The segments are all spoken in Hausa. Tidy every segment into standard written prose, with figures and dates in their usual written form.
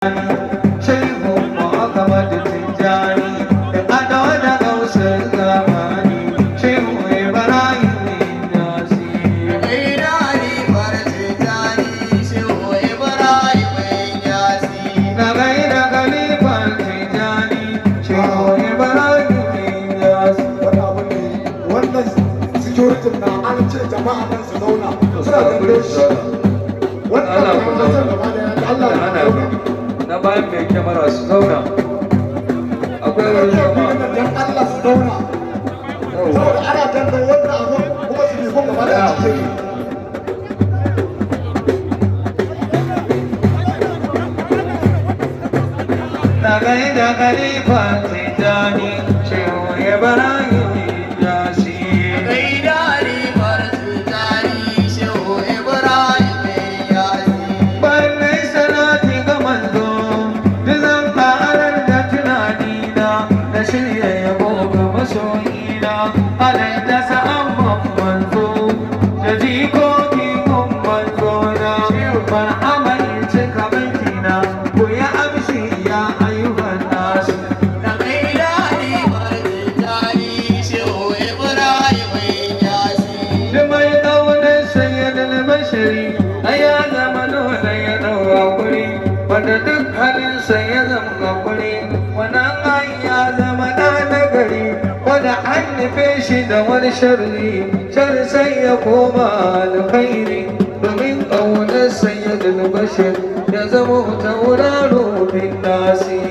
Shehu Muhammad Tijjani da ado da gausin zamani, Shehu Ibrahim Yasi. Na gaida Khalifan Tijjani, Shehu Ibrahim Yasi. Wannan abu ne, wannan security na an ce jama'a nan su zauna, suna kallo shi wannan Allah ku kuma zauna. san gaba da Allah Da ya ana zauna. Na bayan mai kyamara su zauna, akwai wurin zama. Dan Allah su zauna, saboda ana kallon wannan abu kuma su bi gaba da cikin. Na gaida Khalifan Tijjani, Shehu Ibrahim Yasi. Bayan salati ga manzo, duk ƙarar da tunanina na shirya yabo ga masoyina, alai da sa'an manzo da jikoki gun manzo na marhaban cika baitina, ku yi amshi ya ayyuhan nasu. Duk mai ƙaunar sayyidul bashari ai ya zama dole ya ɗau hakuri, wanda duk halinsa ya zama hakuri, wannan ai ya zama ɗa na gari, wanda an nufe shi da wani sharri, sharri sai ya koma alkhairi, domin ƙaunar sayyidul bashir ya zama tauraro bin nasi.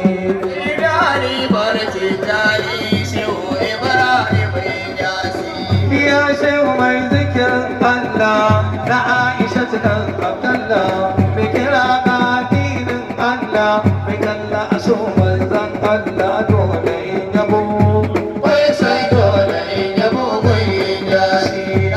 Ya shehu mai zikirin Allah na Aisha ɗan Abdallah, mai kira ga addinin Allah, mai kalla a so manzan Allah, dole in yabo. Wai sai dole in yabo gun Yasi.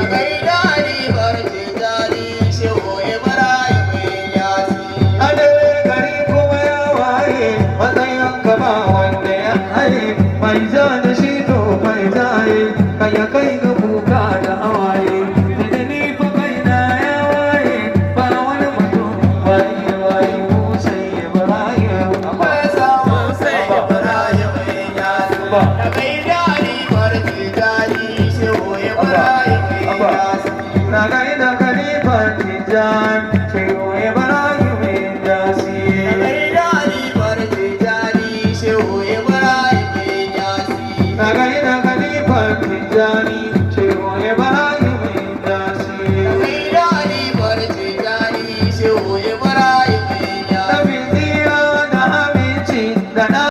Adare gari kuma ya waye, matsayin ka ba wanda ya haye mai.